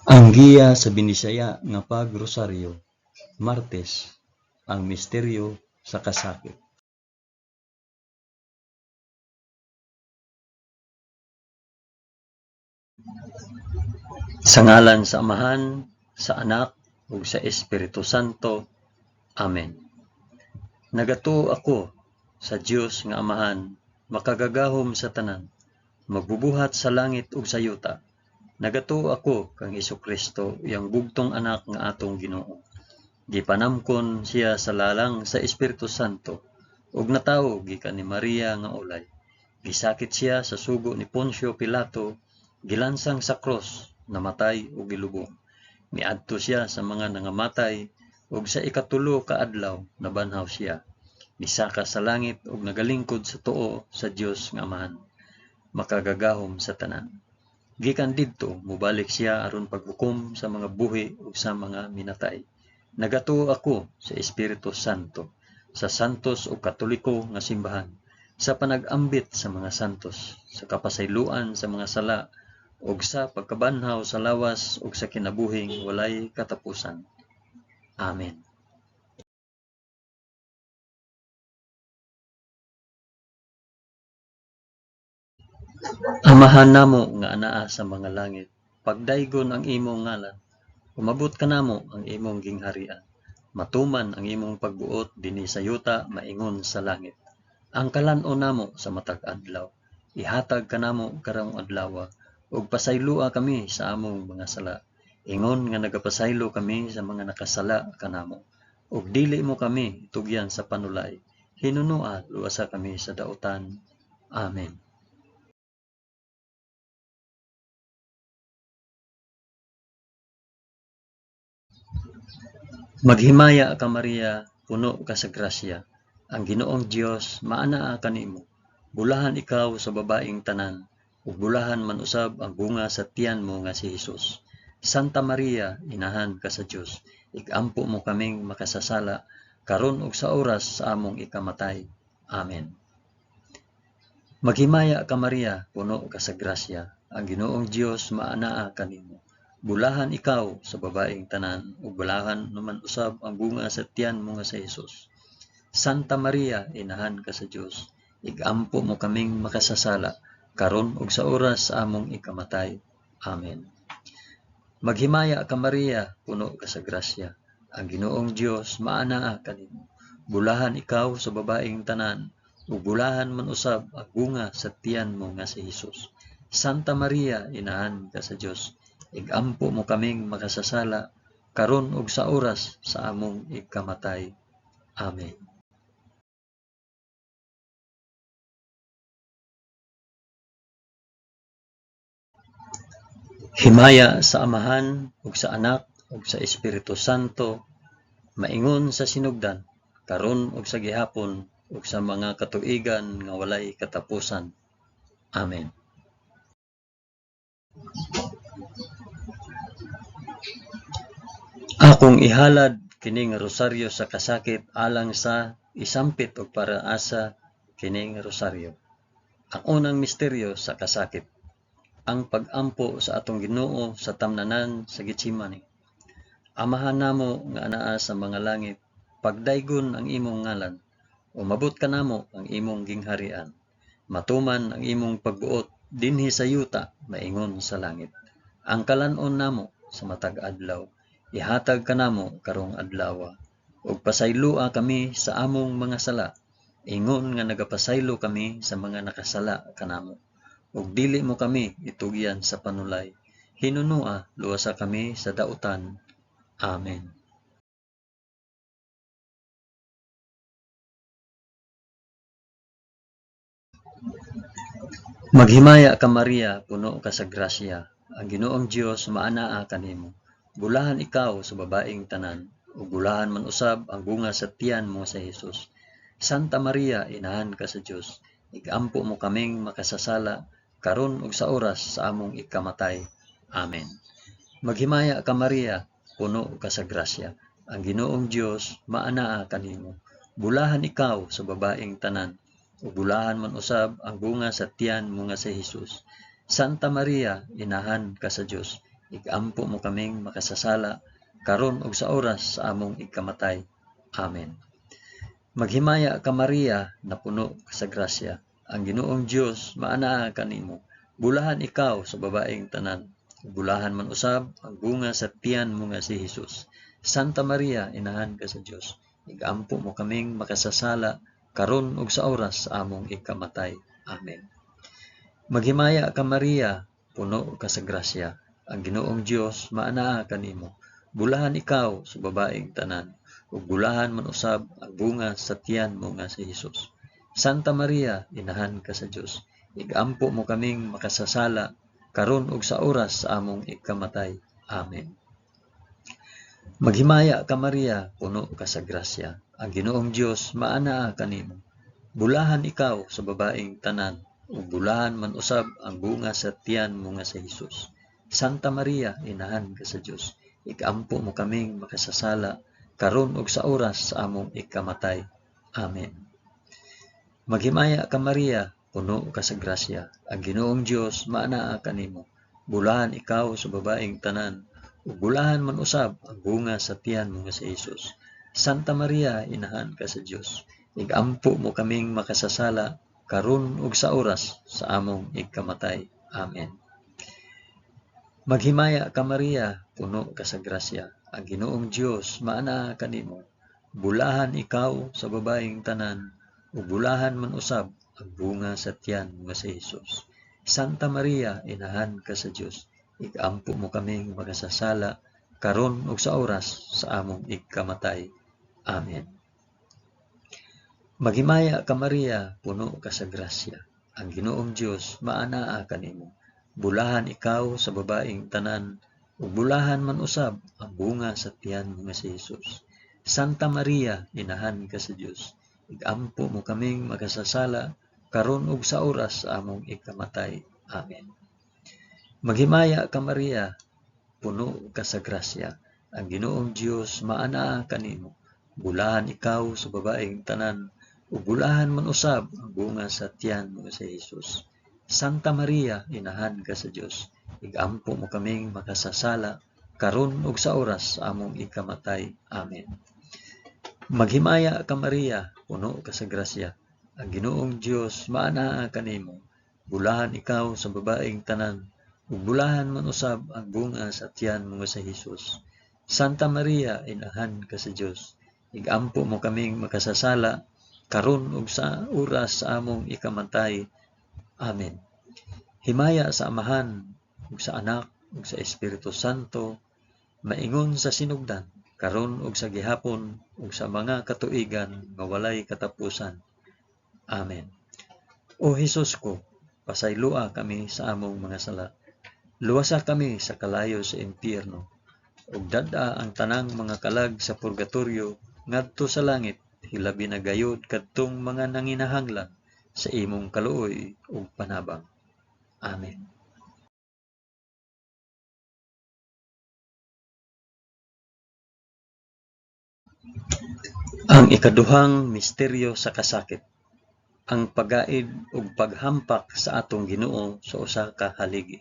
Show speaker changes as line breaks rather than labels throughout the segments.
Ang giya sa Binisaya nga pagrosaryo, Martes, ang misteryo sa kasakit. Sa ngalan sa Amahan, sa Anak, ug sa Espiritu Santo. Amen. Nagatuo ako sa Dios nga Amahan, makagagahom sa tanan, magbubuhat sa langit ug sa yuta. Nagatuo ako kang Hesukristo, iyang bugtong anak nga atong Ginoo. Gipanamkon siya sa lalang sa Espiritu Santo ug natawo gikan ni Maria nga ulay. Gisakit siya sa sugo ni Poncio Pilato, gilansang sa krus, namatay ug gilubong. Miadto siya sa mga nangamatay ug sa ikatulo ka adlaw nabanhaw siya. Misaka sa langit ug nagalingkod sa tuo sa Dios nga Amahan, makagagahom sa tanan. Gikan didto mobalik siya aron paghukom sa mga buhi ug sa mga minatay. Nagatuo ako sa Espiritu Santo, sa santos ug katoliko nga simbahan, sa panag-ambit sa mga santos, sa kapasayloan sa mga sala, ug sa pagkabanhaw sa lawas ug sa kinabuhing walay katapusan. Amen. Amahan namo nga anaa sa mga langit, pagdaygon ang imong ngalan, umabot kanamo ang imong gingharian. Matuman ang imong pagbuot dinhi sa yuta maingon sa langit. Ang kalan-on namo sa matag adlaw, ihatag kanamo karong adlawa, ug pasayloa kami sa among mga sala, ingon nga nagapasaylo kami sa mga nakasala kanamo. Ug dili mo kami itugyan sa panulay, hinunoa luwasa kami sa dautan. Amen. Maghimaya ka Maria, puno ka sa grasya. Ang Ginoong Dios maanaa kanimo. Bulahan ikaw sa babaeng tanan, ug bulahan man usab ang bunga sa tiyan mo nga si Hesus. Santa Maria, inahan ka sa Dios, igampo mo kaming makasasala karon ug sa oras sa among ikamatay. Amen. Maghimaya ka Maria, puno ka sa grasya. Ang Ginoong Dios maanaa kanimo. Bulahan ikaw sa babaeng tanan, ug bulahan naman usab ang bunga sa tiyan mo nga si Hesus. Santa Maria, inahan ka sa Dios, igampo mo kaming makasasala, karon ug sa oras sa among ikamatay. Amen. Maghimaya ka Maria, puno ka sa grasya. Ang Ginoong Dios maanaa kanimo. Bulahan ikaw sa babaeng tanan, ug bulahan man usab ang bunga sa tiyan mo nga si Hesus. Santa Maria, inahan ka sa Dios, igampo mo kaming makasasala, karon ug sa oras sa among ikamatay. Amen. Himaya sa Amahan ug sa Anak ug sa Espiritu Santo, maingon sa sinugdan, karon ug sa gihapon ug sa mga katuigan nga walay katapusan. Amen. Akong ihalad kining rosaryo sa kasakit alang sa isampit og para asa kining rosaryo. Ang unang misteryo sa kasakit, ang pag-ampo sa atong Ginoo sa tamnanan sa Getsemani. Amahan namo nga anaa sa mga langit, pagdaygon ang imong ngalan, umabot kanamo ang imong gingharian. Matuman ang imong pagbuot dinhi sa yuta maingon sa langit. Ang kalan-on namo sa matag adlaw, ihatag kanamo karong adlawa, ug pasayloa kami sa among mga sala, ingon nga nagapasaylo kami sa mga nakasala kanamo. Ug dili mo kami itugyan sa panulay, hinunoa luwasa kami sa dautan. Amen. Maghimaya ka Maria, puno ka sa grasya. Ang Ginoong Dios maanaa kanimo. Bulahan ikaw sa babaeng tanan, ug bulahan man usab ang bunga sa tiyan mo sa Hesus. Santa Maria, inahan ka sa Dios, igampo mo kaming makasasala, karon ug sa oras sa among ikamatay. Amen. Maghimaya ka Maria, puno ka sa grasya. Ang Ginoong Dios maanaa kanimo. Bulahan ikaw sa babaeng tanan, ug bulahan man usab ang bunga sa tiyan mo nga si Hesus. Santa Maria, inahan ka sa Dios, Igampo mo kaming makasasala, karon ug sa oras sa among ikamatay. Amen. Maghimaya ka Maria, napuno ka sa grasya. Ang Ginoong Dios maanaa kanimo. Bulahan ikaw sa babaeng tanan. Bulahan man usab ang bunga sa tiyan mo nga si Hesus. Santa Maria, inahan ka sa Dios. Igampo mo kaming makasasala, karon ug sa oras sa among ikamatay. Amen. Maghimaya ka Maria, puno ka sa grasya. Ang Ginoong Dios maanaa kanimo. Bulahan ikaw sa babaeng tanan, ug bulahan man usab ang bunga sa tiyan mo nga si Hesus. Santa Maria, inahan ka sa Dios. Igampo mo kaming makasasala, karon ug sa oras sa among ikamatay. Amen. Maghimaya ka Maria, puno ka sa grasya. Ang Ginoong Dios maanaa kanimo. Bulahan ikaw sa babaeng tanan, ug bulahan man usab ang bunga sa tiyan mo nga si Hesus. Santa Maria, inahan ka sa Dios. Igampo mo kaming makasasala, karon ug sa oras sa among ikamatay. Amen. Maghimaya ka Maria, puno ka sa grasya. Ang Ginoong Dios maanaa kanimo. Bulahan ikaw sa babaeng tanan, ug bulahan man usab ang bunga sa tiyan mo nga si Hesus. Santa Maria, inahan ka sa Dios. Igampo mo kaming makasasala, karon ug sa oras sa among ikamatay. Amen. Maghimaya ka Maria, puno ka sa grasya. Ang Ginoong Dios maanaa kanimo. Bulahan ikaw sa babaeng tanan, ug bulahan man usab ang bunga sa tiyan mo nga si Hesus. Santa Maria, inahan ka sa Dios. Igampo mo kaming makasasala, karon ug sa oras sa among ikamatay. Amen. Maghimaya ka Maria, puno ka sa grasya. Ang Ginoong Dios maanaa kanimo. Bulahan ikaw sa babaeng tanan, ug bulahan man usab ang bunga sa tiyan mo nga si Hesus. Santa Maria, inahan ka sa Dios. Igampo mo kaming makasasala, karon ug sa oras sa among ikamatay. Amen. Maghimaya ka Maria, puno ka sa grasya. Ang Ginoong Dios maanaa kanimo. Bulahan ikaw sa babaeng tanan, ug bulahan man usab ang bunga sa tiyan mo nga si Hesus. Santa Maria, inahan ka sa Dios. Igampo mo kaming makasasala, karon ug sa oras sa among ikamatay. Amen. Maghimaya ka Maria, puno ka sa grasya. Ang Ginoong Dios maanaa kanimo. Bulahan ikaw sa babaeng tanan, ug bulahan man usab ang bunga sa tiyan mo nga si Hesus. Santa Maria, inahan ka sa Dios. Igampo mo kaming makasasala, karon ug sa oras sa among ikamatay. Amen. Himaya sa Amahan, ug sa Anak, ug sa Espiritu Santo, maingon sa sinugdan, karon ug sa gihapon, ug sa mga katuigan nga walay katapusan. Amen. O Hesus ko, pasayloa kami sa among mga sala. Luwasa kami sa kalayo sa impyerno, ug dad-a ang tanang mga kalag sa purgatorio ngadto sa langit, hilabi na gayod kadtong mga nanginahanglan sa imong kaluoy ug panabang. Amen. Ang ikaduhang misteryo sa kasakit, ang pagaid ug paghampak sa atong Ginoo sa usa ka haligi.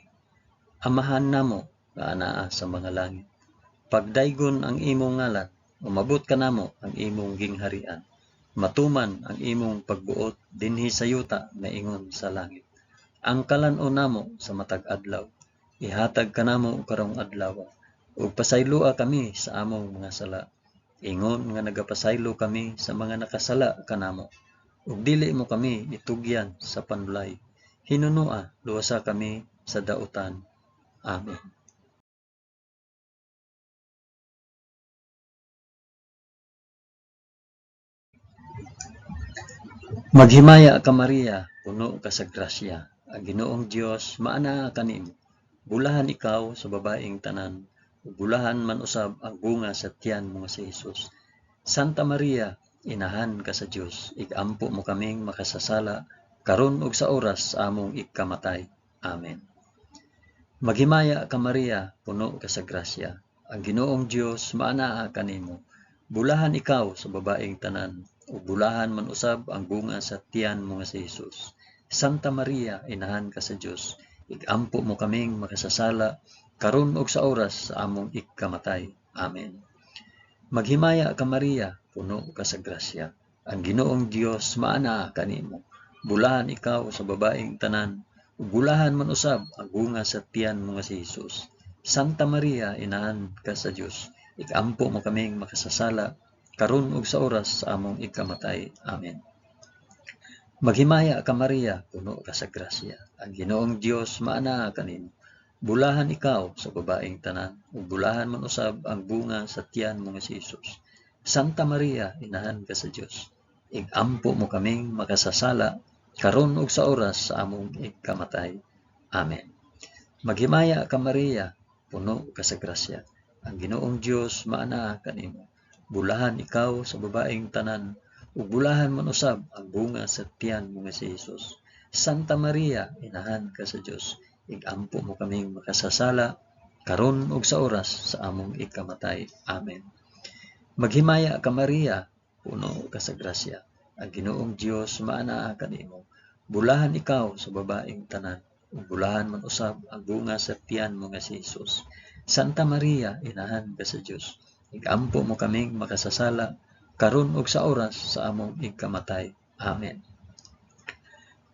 Amahan namo nga anaa sa mga langit. Pagdaygon ang imong ngalan, umabot kanamo ang imong gingharian. Matuman ang imong pagbuot dinhi sa yuta maingon sa langit. Ang kalan-on namo sa matag adlaw, ihatag kanamo karong adlaw, ug pasayloa kami sa among mga sala, ingon nga nagapasaylo kami sa mga nakasala kanamo. Ug dili mo kami itugyan sa panulay. Hinunoa, luwasa kami sa dautan. Amen. Maghimaya ka Maria, puno ka sa grasya. Ang Ginoong Dios maanaa kanimo. Bulahan ikaw sa babaeng tanan, ug bulahan man usab ang bunga sa tiyan mo nga si Hesus. Santa Maria, inahan ka sa Dios, igampo mo kaming makasasala, karon ug sa oras sa among ikamatay. Amen. Maghimaya ka Maria, puno ka sa grasya. Ang Ginoong Dios maanaa kanimo. Bulahan ikaw sa babaeng tanan, ug bulahan man usab ang bunga sa tiyan mo nga si Hesus. Santa Maria, inahan ka sa Dios, igampo mo kaming makasasala, karon ug sa oras sa among ikamatay. Amen. Maghimaya ka Maria, puno ka sa grasya. Ang Ginoong Dios maanaa kanimo. Bulahan ikaw sa babaeng tanan, ug bulahan man usab ang bunga sa tiyan mo nga si Hesus. Santa Maria, inahan ka sa Dios, ikampo mo kaming makasasala, karon ug sa oras sa among ikamatay. Amen. Maghimaya ka Maria, puno ka sa grasya. Ang Ginoong Dios maanaa kanimo. Bulahan ikaw sa babaeng tanan, ug bulahan man usab ang bunga sa tiyan mo nga si Hesus. Santa Maria, inahan ka sa Dios, igampo mo kaming makasasala, karon ug sa oras sa among ikamatay. Amen. Maghimaya ka Maria, puno ka sa grasya. Ang Ginoong Dios maanaa kanimo. Bulahan ikaw sa babaeng tanan, ug bulahan man usab ang bunga sa tiyan mo nga si Hesus. Santa Maria, inahan ka sa Dios, igampo mo kaming makasasala, karon ug sa oras sa among ikamatay. Amen. Maghimaya ka Maria, puno ka sa grasya. Ang Ginoong Dios maanaa kanimo. Bulahan ikaw sa babaeng tanan, ug bulahan man usab ang bunga sa tiyan mo nga si Hesus. Santa Maria, inahan ka sa Dios, igampo mo kaming makasasala, karon ug sa oras sa among ikamatay. Amen.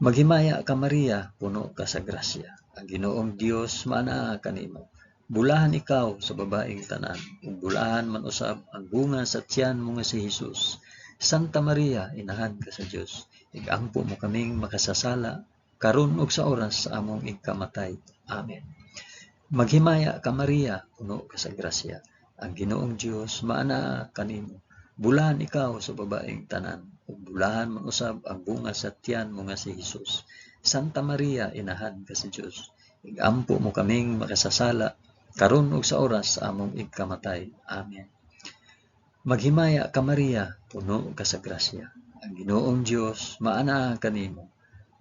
Maghimaya ka Maria, puno ka sa grasya. Ang Ginoong Dios maanaa kanimo. Bulahan ikaw sa babaeng tanan, ug bulahan man usab ang bunga sa tiyan mo nga si Hesus. Santa Maria, inahan ka sa Dios, igampo mo kaming makasasala, karon ug sa oras sa among ikamatay. Amen. Maghimaya ka Maria, puno ka sa grasya. Ang Ginoong Dios maanaa kanimo. Bulahan ikaw sa babaeng tanan, ug bulahan man usab ang bunga sa tiyan mo nga si Hesus. Santa Maria, inahan ka sa Dios, igampo mo kaming makasasala, karon ug sa oras sa among ikamatay. Amen. Maghimaya ka Maria, puno ka sa grasya. Ang Ginoong Dios maanaa kanimo.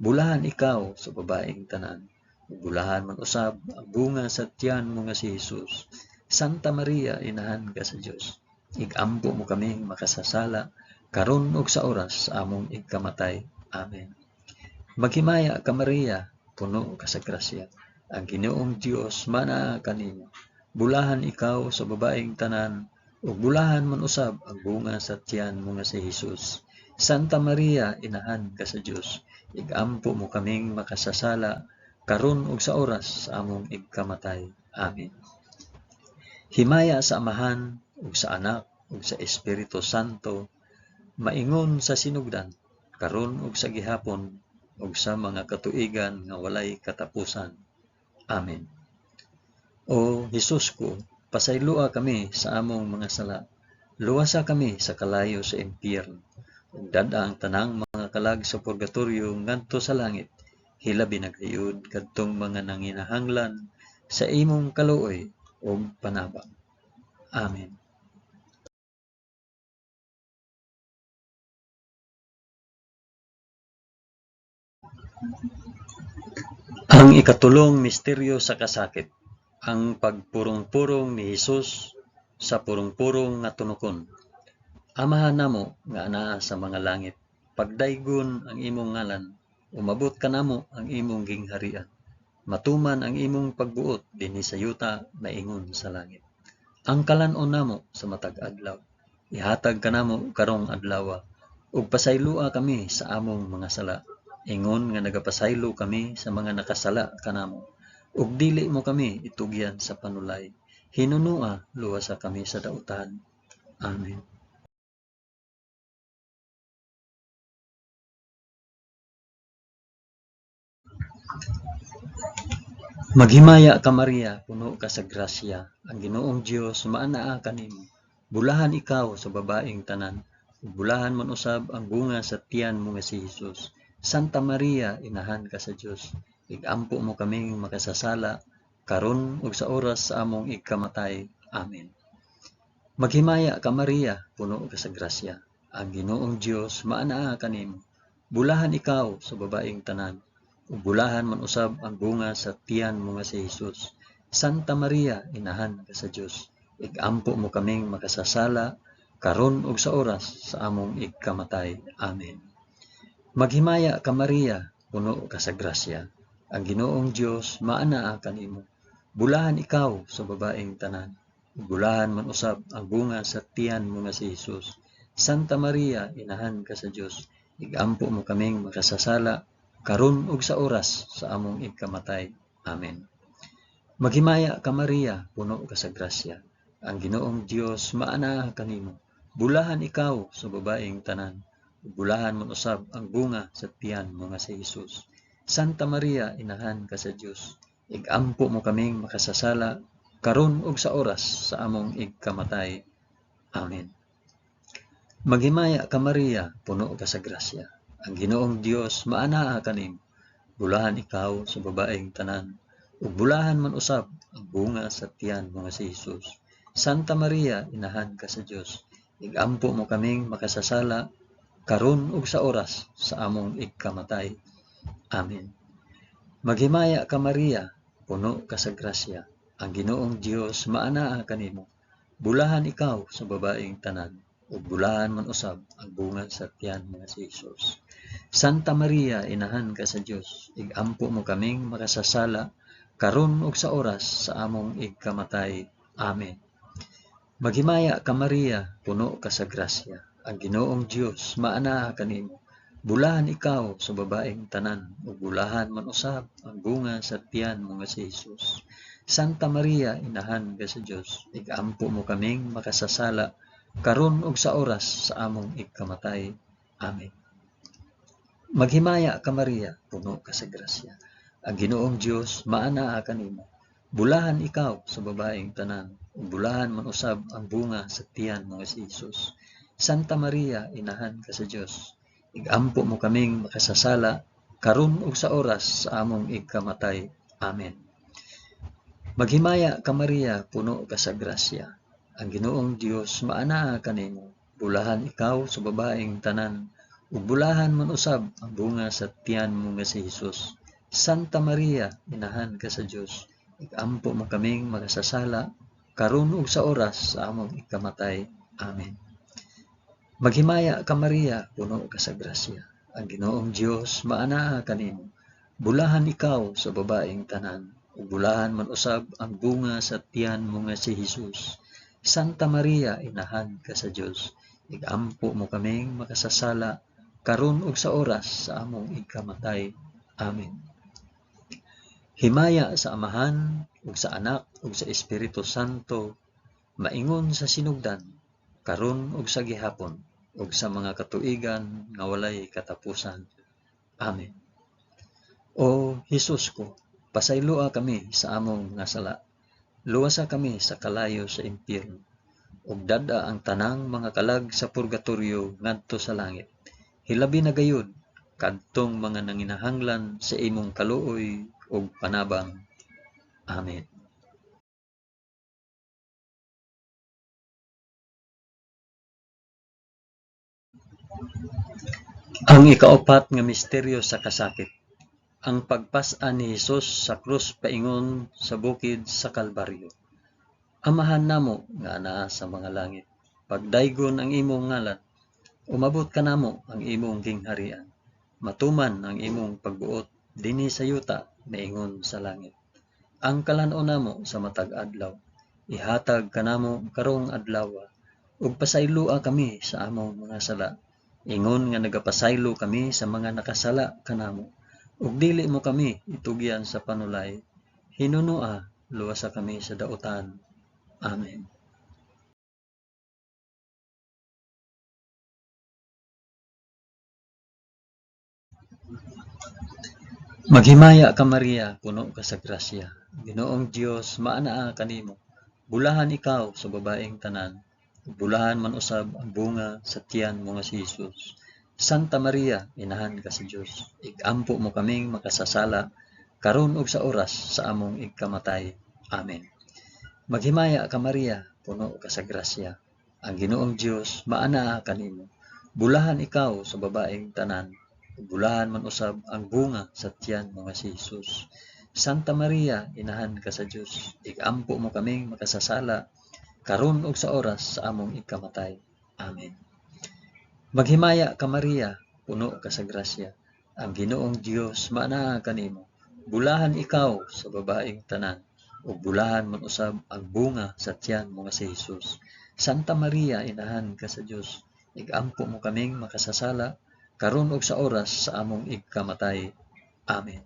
Bulahan ikaw sa babaeng tanan, ug bulahan man usab ang bunga sa tiyan mo nga si Hesus. Santa Maria, inahan ka sa Dios, igampo mo kaming makasasala, karon ug sa oras sa among ikamatay. Amen. Maghimaya ka Maria, puno ka sa grasya. Ang Ginoong Dios maanaa kanimo. Bulahan ikaw sa babaeng tanan, ug bulahan man usab ang bunga sa tiyan mo nga si Hesus. Santa Maria, inahan ka sa Dios, igampo mo kaming makasasala, karon ug sa oras sa among ikamatay. Amen. Himaya sa Amahan ug sa Anak ug sa Espiritu Santo, maingon sa sinugdan, karon ug sa gihapon, ug sa mga katuigan nga walay katapusan. Amen. O Hesus ko, pasayloa kami sa among mga sala. Luwasa kami sa kalayo sa impyerno. Ug dad-a ang tanang mga kalag sa purgatorio ngadto sa langit. Hilabi na gayud kadtong mga nanginahanglan sa imong kaluoy ug panabang. Amen. Ang ikatulong misteryo sa kasakit, ang pagpurong-purong ni Hesus sa purong-purong nga tunokon. Amahan namo nga anaa sa mga langit, pagdaygon ang imong ngalan, umabot kanamo ang imong gingharian. Matuman ang imong pagbuot dinhi sa yuta maingon sa langit. Ang kalan-on namo sa matag adlaw, ihatag kanamo karong adlawa, ug pasayloa kami sa among mga sala, ingon nga nagapasaylo kami sa mga nakasala kanamo. Ug dili mo kami itugyan sa panulay, hinunua luwasa kami sa dautan. Amen. Maghimaya ka Maria, puno ka sa grasya. Ang Ginoong Dios maanaa kanimo. Bulahan ikaw sa babaeng tanan, ug bulahan man usab ang bunga sa tiyan mo nga si Hesus. Santa Maria, inahan ka sa Dios, igampo mo kaming makasasala, karon ug sa oras sa among ikamatay. Amen. Maghimaya ka Maria, puno ka sa grasya. Ang Ginoong Dios maanaa kanimo. Bulahan ikaw sa babaeng tanan, ug bulahan man usab ang bunga sa tiyan mo nga si Hesus. Santa Maria, inahan ka sa Dios, igampo mo kaming makasasala, karon ug sa oras sa among ikamatay. Amen. Maghimaya ka Maria, puno ka sa grasya. Ang Ginoong Dios maanaa kanimo. Bulahan ikaw sa babaeng tanan, ug bulahan man usab ang bunga sa tiyan mo nga si Hesus. Santa Maria, inahan ka sa Dios, igampo mo kaming makasasala, karon ug sa oras sa among igkamatay. Amen. Maghimaya ka Maria, puno ka sa grasya. Ang Ginoong Dios maanaa kanimo. Bulahan ikaw sa babaeng tanan, ug bulahan man usab ang bunga sa tiyan mo nga si Hesus. Santa Maria, inahan ka sa Dios, igampo mo kaming makasasala, karon ug sa oras sa among igkamatay. Amen. Maghimaya ka Maria, puno ka sa grasya. Ang Ginoong Dios maanaa kanimo. Bulahan ikaw sa babaeng tanan, ug bulahan man usab ang bunga sa tiyan mo nga si Hesus. Santa Maria, inahan ka sa Dios, igampo mo kaming makasasala, karon ug sa oras sa among igkamatay. Amen. Maghimaya ka Maria, puno ka sa grasya. Ang Ginoong Dios maanaa kanimo. Bulahan ikaw sa babaeng tanan, ug bulahan man usab ang bunga sa tiyan mo nga si Hesus. Santa Maria, inahan ka sa Dios, igampo mo kaming makasasala, karon ug sa oras sa among igkamatay. Amen. Maghimaya ka Maria, puno ka sa grasya. Ang Ginoong Dios maanaa kanimo. Bulahan ikaw sa babaeng tanan, ug bulahan man usab ang bunga sa tiyan mo nga si Hesus. Santa Maria, inahan ka sa Dios, igampo mo kaming makasasala, karon ug sa oras sa among igkamatay. Amen. Maghimaya ka Maria, puno ka sa grasya. Ang Ginoong Dios maanaa kanimo. Bulahan ikaw sa babaeng tanan, ug bulahan man usab ang bunga sa tiyan mo nga si Hesus. Santa Maria, inahan ka sa Dios, igampo mo kaming makasasala, karon ug sa oras sa among igkamatay. Amen. Maghimaya ka Maria, puno ka sa grasya. Ang Ginoong Dios maanaa kanimo. Bulahan ikaw sa babaeng tanan, ug bulahan man usab ang bunga sa tiyan mo nga si Hesus. Santa Maria, inahan ka sa Dios, igampo mo kaming makasasala, karon ug sa oras sa among ikamatay. Amen. Maghimaya ka Maria, puno ka sa grasya. Ang Ginoong Dios maanaa kanimo. Bulahan ikaw sa babaeng tanan, ug bulahan man usab ang bunga sa tiyan mo nga si Hesus. Santa Maria, inahan ka sa Dios, igampo mo kaming makasasala, karon ug sa oras sa among ikamatay. Amen. Himaya sa Amahan, ug sa Anak, ug sa Espiritu Santo, maingon sa sinugdan, karon ug sa gihapon, ug sa mga katuigan nga walay katapusan. Amen. O Hesus ko, pasayloa kami sa among mga sala. Luwasa kami sa kalayo sa impyerno, ug dad-a ang tanang mga kalag sa purgatorio ngadto sa langit. Hilabi na gayud kadtong mga nanginahanglan sa imong kaluoy ug panabang. Amen. Ang ikaupat nga misteryo sa kasakit, ang pagpas-an ni Hesus sa krus paingon sa bukid sa Kalbaryo. Amahan namo nga anaa sa mga langit, pagdaygon ang imong ngalan, umabot kanamo ang imong gingharian, matuman ang imong pagbuot dinhi sa yuta maingon sa langit. Ang kalan-on namo sa matag adlaw, ihatag kanamo karong adlaw, ug pasayloa kami sa among mga sala, ingon nga nagapasaylo kami sa mga nakasala kanamo. Ug dili mo kami itugyan sa panulay, hinunoa luwasa kami sa dautan. Amen. Maghimaya ka Maria, puno ka sa grasya. Ginoong Dios maanaa kanimo. Bulahan ikaw sa babaeng tanan, ug bulahan man usab ang bunga sa tiyan mo nga si Hesus. Santa Maria, inahan ka sa Dios, igampo mo kaming makasasala, karon ug sa oras sa among igkamatay. Amen. Maghimaya ka Maria, puno ka sa grasya. Ang Ginoong Dios maanaa kanimo. Bulahan ikaw sa babaeng tanan, ug bulahan man usab ang bunga sa tiyan mo nga si Hesus. Santa Maria, inahan ka sa Dios, igampo mo kaming makasasala, karon ug sa oras sa among igkamatay. Amen. Maghimaya ka Maria, puno ka sa grasya. Ang Ginoong Dios maanaa kanimo. Bulahan ikaw sa babaeng tanan, ug bulahan man usab ang bunga sa tiyan mo nga si Hesus. Santa Maria, inahan ka sa Dios, igampo mo kaming makasasala, karon ug sa oras sa among igkamatay. Amen.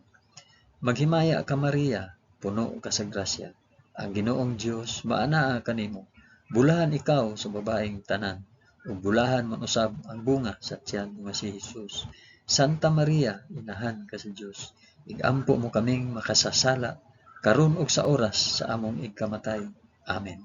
Maghimaya ka Maria, puno ka sa grasya. Ang Ginoong Dios maanaa kanimo. Bulahan ikaw sa babaeng tanan, ug bulahan man usab ang bunga sa tiyan mo nga si Hesus. Santa Maria, inahan ka sa Dios, igampo mo kaming makasasala, karon ug sa oras sa among igkamatay. Amen.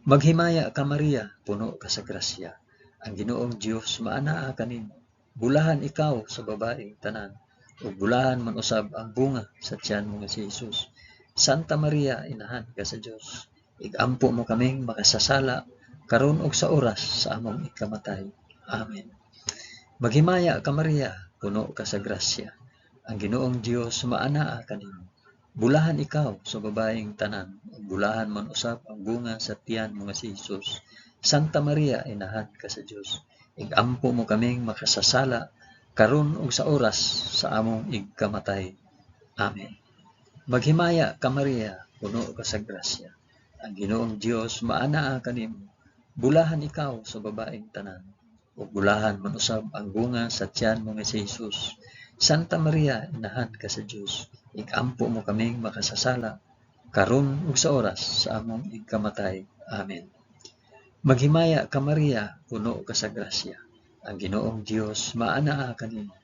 Maghimaya ka Maria, puno ka sa grasya. Ang Ginoong Dios maanaa kanimo. Bulahan ikaw sa babaeng tanan, ug bulahan man usab ang bunga sa tiyan mo nga si Hesus. Santa Maria, inahan ka sa Dios, igampo mo kaming makasasala, karon ug sa oras sa among ikamatay. Amen. Maghimaya ka Maria, puno ka sa grasya. Ang Ginoong Dios maanaa kanimo. Bulahan ikaw sa babaeng tanan, ug bulahan man usab ang bunga sa tiyan mo nga si Hesus. Santa Maria, inahan ka sa Dios, igampo mo kaming makasasala, karon ug sa oras sa among igkamatay. Amen. Maghimaya ka Maria, puno ka sa grasya. Ang Ginoong Dios maanaa kanimo. Bulahan ikaw sa babaeng tanan, ug bulahan man usab ang bunga sa tiyan mo nga si Hesus. Santa Maria, inahan ka sa Dios, igampo mo kaming makasasala, karon ug sa oras sa among igkamatay. Amen. Maghimaya ka Maria, puno ka sa grasya. Ang Ginoong Dios maanaa kanimo.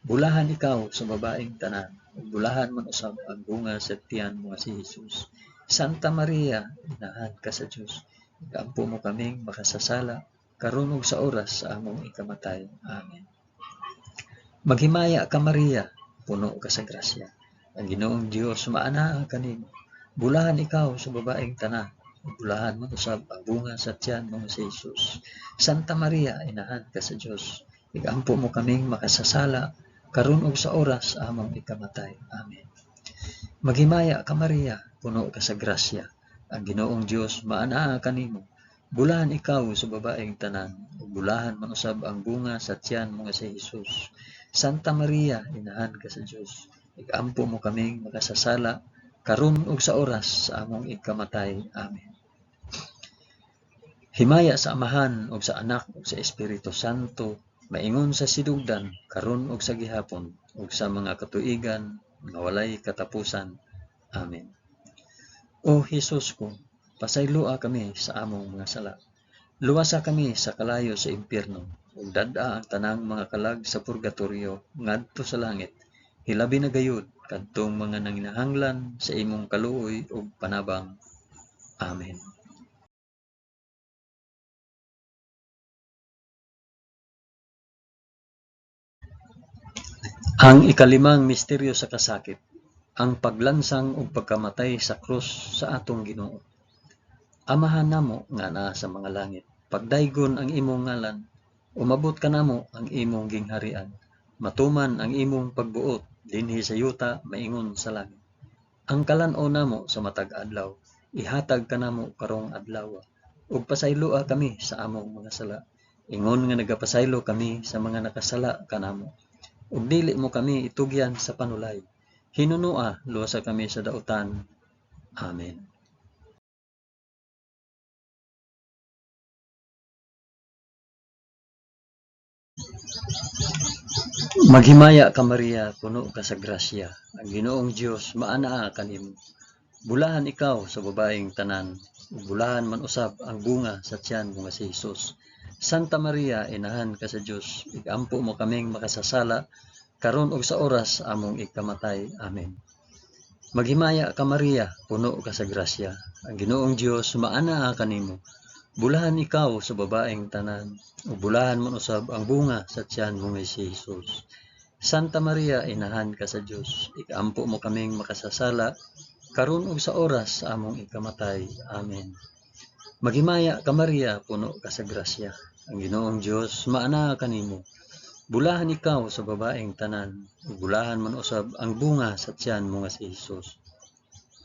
Bulahan ikaw sa babaeng tanan, ug bulahan man usab ang bunga sa tiyan mo nga si Hesus. Santa Maria, inahan ka sa Dios, igampo mo kaming makasasala, karon ug sa oras sa among ikamatay. Amen. Maghimaya ka Maria, puno ka sa grasya. Ang Ginoong Dios maanaa kanimo. Bulahan ikaw sa babaeng tanan, ug bulahan man usab ang bunga sa tiyan mo nga si Hesus. Santa Maria, inahan ka sa Dios, igampo mo kaming makasasala, karon ug sa oras sa among ikamatay. Amen. Maghimaya ka Maria, puno ka sa grasya. Ang Ginoong Dios maanaa kanimo. Bulahan ikaw sa babaeng tanan, ug bulahan man usab ang bunga sa tiyan mo nga si Hesus. Santa Maria, inahan ka sa Dios, igampo mo kaming makasasala, karon ug sa oras sa among ikamatay. Amen. Himaya sa Amahan ug sa Anak ug sa Espiritu Santo, maingon sa sidugdan, karon ug sa gihapon, ug sa mga katuigan nga walay katapusan. Amen. O Hesus ko, pasayloa kami sa among mga sala. Luwasa kami sa kalayo sa impyerno, ug dad-a ang tanang mga kalag sa purgatorio ngadto sa langit, hilabi na gayud kadtong mga nanginahanglan sa imong kaluoy ug panabang. Amen. Ang ikalimang misteryo sa kasakit, ang paglansang ug pagkamatay sa krus sa atong Ginoo. Amahan namo nga naa sa mga langit, pagdaygon ang imong ngalan, umabot kanamo ang imong gingharian, matuman ang imong pagbuot dinhi sa yuta maingon sa langit. Ang kalan-on namo sa matag adlaw, ihatag kanamo karong adlaw, ug pasayloa kami sa among mga sala, ingon nga nagapasaylo kami sa mga nakasala kanamo. Ug dili mo kami itugyan sa panulay, hinunoa luwasa kami sa dautan. Amen. Maghimaya ka Maria, puno ka sa grasya. Ang Ginoong Dios maanaa kanimo. Bulahan ikaw sa babaeng tanan, ug bulahan man usab ang bunga sa tiyan mo nga si Hesus. Santa Maria, inahan ka sa Dios, igampo mo kaming makasasala, karon ug sa oras among ikamatay. Amen. Maghimaya ka Maria, puno ka sa grasya. Ang Ginoong Dios maanaa kanimo. Bulahan ikaw sa babaeng tanan, ug bulahan man usab ang bunga sa tiyan mo nga si Hesus. Santa Maria, inahan ka sa Dios, ikampo mo kaming makasasala, karon ug sa oras sa among ikamatay. Amen. Maghimaya ka Maria, puno ka sa grasya. Ang Ginoong Dios maanaa kanimo. Bulahan ikaw sa babaeng tanan, ug bulahan man usab ang bunga sa tiyan mo nga si Hesus.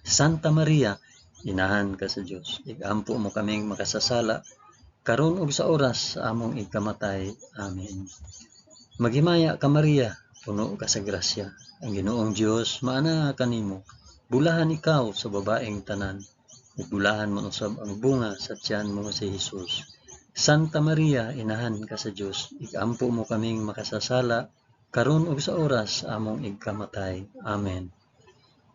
Santa Maria, inahan ka sa Dios, igampo mo kaming makasasala, karon ug sa oras sa among ikamatay. Amen. Maghimaya ka Maria, puno ka sa grasya. Ang Ginoong Dios maanaa kanimo. Bulahan ikaw sa babaeng tanan, ug bulahan man usab ang bunga sa tiyan mo nga si Hesus. Santa Maria, inahan ka sa Dios, igampo mo kaming makasasala, karon ug sa oras sa among igkamatay. Amen.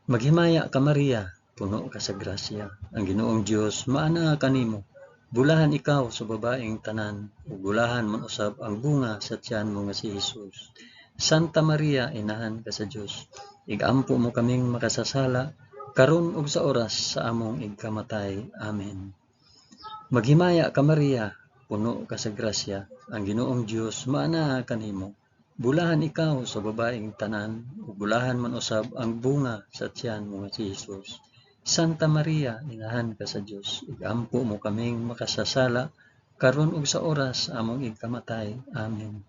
Maghimaya ka Maria, puno ka sa grasya, ang Ginoong Dios maanaa kanimo. Bulahan ikaw sa babaeng tanan, ug bulahan man usab ang bunga sa tiyan mo nga si Hesus. Santa Maria, inahan ka sa Dios, igampo mo kaming makasasala, karon ug sa oras sa among igkamatay. Amen. Maghimaya ka Maria, puno ka sa grasya, ang Ginoong Dios maanaa kanimo. Bulahan ikaw sa babaeng tanan, ug bulahan man usab ang bunga sa tiyan mo nga si Hesus. Santa Maria, inahan ka sa Dios, igampo mo kaming makasasala, karon ug sa oras sa among igkamatay. Amen.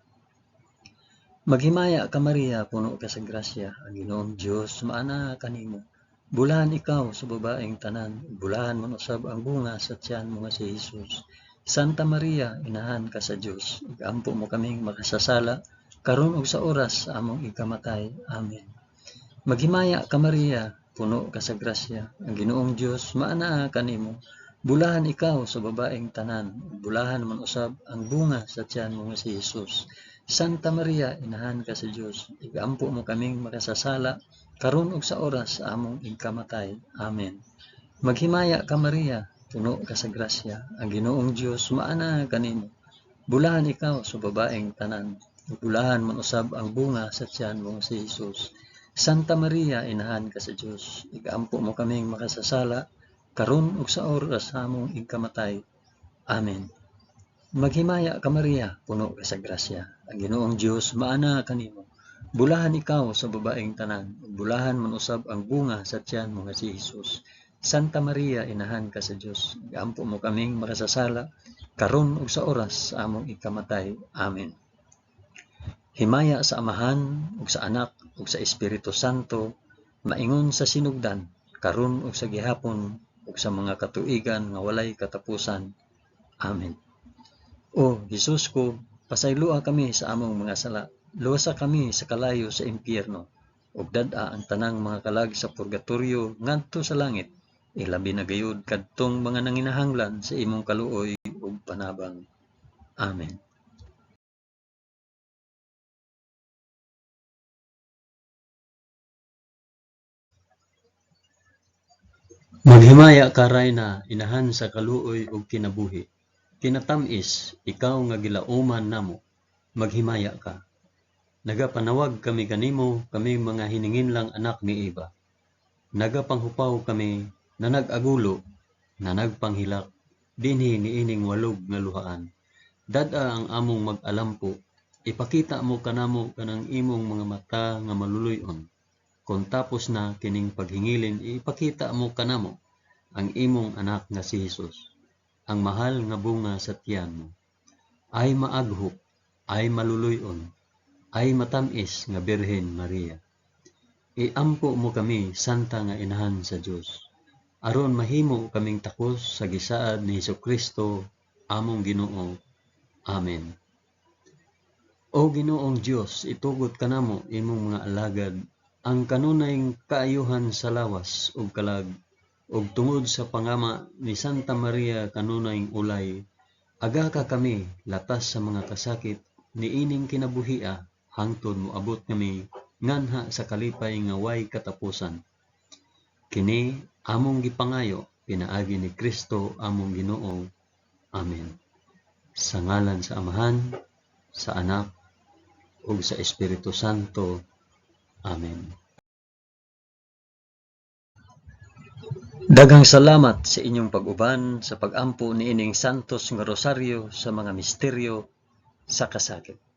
Maghimaya ka Maria, puno ka sa grasya, ang Ginoong Dios maanaa kanimo. Bulahan ikaw sa babaeng tanan, ug bulahan man usab ang bunga sa tiyan mo nga si Hesus. Santa Maria, inahan ka sa Dios, igampo mo kaming makasasala, karon ug sa oras sa among igkamatay. Amen. Maghimaya ka Maria, puno ka sa grasya, ang Ginoong Dios maanaa kanimo. Bulahan ikaw sa babaeng tanan, ug bulahan man usab ang bunga sa tiyan mo nga si Hesus. Santa Maria, inahan ka sa Dios, igampo mo kaming makasasala, karon ug sa oras sa among igkamatay. Amen. Maghimaya ka Maria, puno ka sa grasya, ang Ginoong Dios maanaa kanimo. Bulahan ikaw sa babaeng tanan, ug bulahan man usab ang bunga sa tiyan mo nga si Hesus. Santa Maria, inahan ka sa Dios, igampo mo kaming makasasala, karon ug sa oras sa among igkamatay. Amen. Maghimaya ka Maria, puno ka sa grasya, ang Ginoong Dios maanaa kanimo. Bulahan ikaw sa babaeng tanan, ug bulahan man usab ang bunga sa tiyan mo nga si Hesus. Santa Maria, inahan ka sa Dios, igampo mo kaming makasasala, karon ug sa oras sa among igkamatay. Amen. Himaya sa Amahan ug sa Anak ug sa Espiritu Santo, maingon sa sinugdan, karon ug sa gihapon ug sa mga katuigan nga walay katapusan. Amen. O Hesus ko, pasayloa kami sa among mga sala, luwasa kami sa kalayo sa impyerno, ug dad-a ang tanang mga kalag sa purgatorio ngadto sa langit, ilabi na gayud kadtong mga nanginahanglan sa imong kaluoy ug panabang. Amen. Maghimaya ka Rayna, inahan sa kaluoy ug kinabuhi. Kinatam-is, ikaw nga gilauman namo, maghimaya ka. Nagapanawag kami kanimo, kaming mga hininginlang anak ni Eva. Nagapanghupaw kami na nag-agulo, na nagpanghilak, dinhi niining walog nga luhaan. Dad-a ang among mag-alampo, ipakita mo kanamo kanang imong mga mata nga maluluy-on. Kung tapos na kining paghingilin, ipakita mo kanamo ang imong anak nga si Hesus, ang mahal nga bunga sa tiyan mo. Ay maaghop, ay maluluy-on, ay matam-is nga Birhen Maria. Iampo mo kami, Santa nga Inahan sa Dios, aron mahimo kaming takos sa gisaad ni Hesukristo, among Ginoo. Amen. O Ginoong Dios, itugot kanamo imong mga alagad ang kanunay kaayuhan sa lawas ug kalag, ug tungod sa pangama ni Santa Maria kanunay ulay, agaka kami latas sa mga kasakit niining kinabuhia hangtod moabot kami nganha sa kalipay nga way katapusan. Kini among gipangayo pinaagi ni Kristo among Ginoo. Amen. Sa ngalan sa Amahan, sa Anak, ug sa Espiritu Santo. Amen. Daghang salamat sa inyong pag-uban sa pag-ampo niining Santos nga Rosaryo sa mga misteryo sa kasakit.